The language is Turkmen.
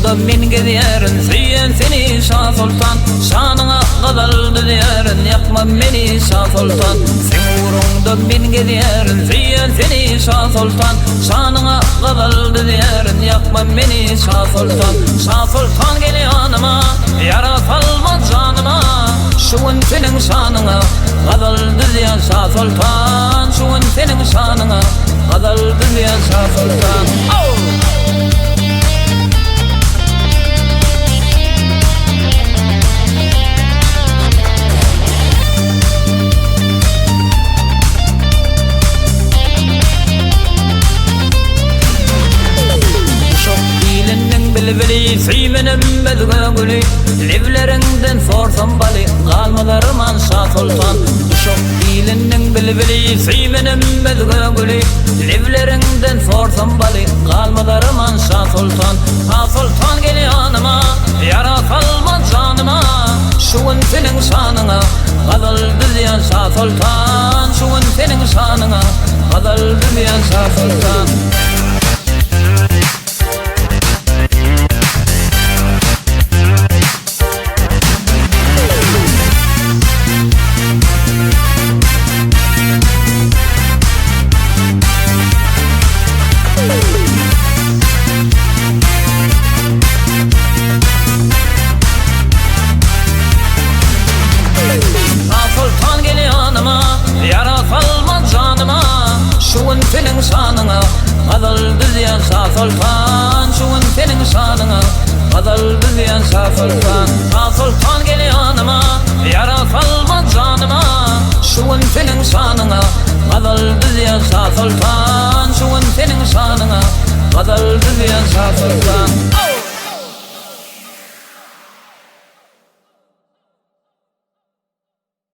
ugruňda men gezýärin, Söýýän seni şa soltan. Şanyňa gazal düzýärin, Ýakma meni şa soltan. Seň ugruňda men gezýärin, Söýýän seni şa soltan. Şanyňa gazal düzýärin, Ýakma meni şa soltan. Şa soltan gel ýanyma, Ýara salma janyma. Şu gün seniň şanyňa gazal düzýän şa soltan. Şu gün seniň şanyňa gazal düzýän şa soltan. Uşak iliniň bilbili, Söýmenem özge güli, Lebleriňden sorsam baly, Galmaz arman şa soltan. Uşak iliniň bilbili, Söýmenem özge güli, Lebleriňden sorsam baly, Galmaz arman şa soltan. Şa soltan gel ýanyma, Ýara salma janyma, Şu gün seniň şanyňa, Gazal düzýän şa soltan. Şu gün seniň şanyňa, Gazal düzýän şa soltan. Soltan gel ýanyma, ýara salma janyma, Şu gün seniň şanyňa gazal düzýän şa soltan, Şu gün seniň şanyňa gazal düzýän şa soltan. Şa soltan gel ýanyma, ýara salma janyma, Şu gün seniň şanyňa gazal düzýän şa soltan, Şu gün seniň şanyňa gazal düzýän şa soltan.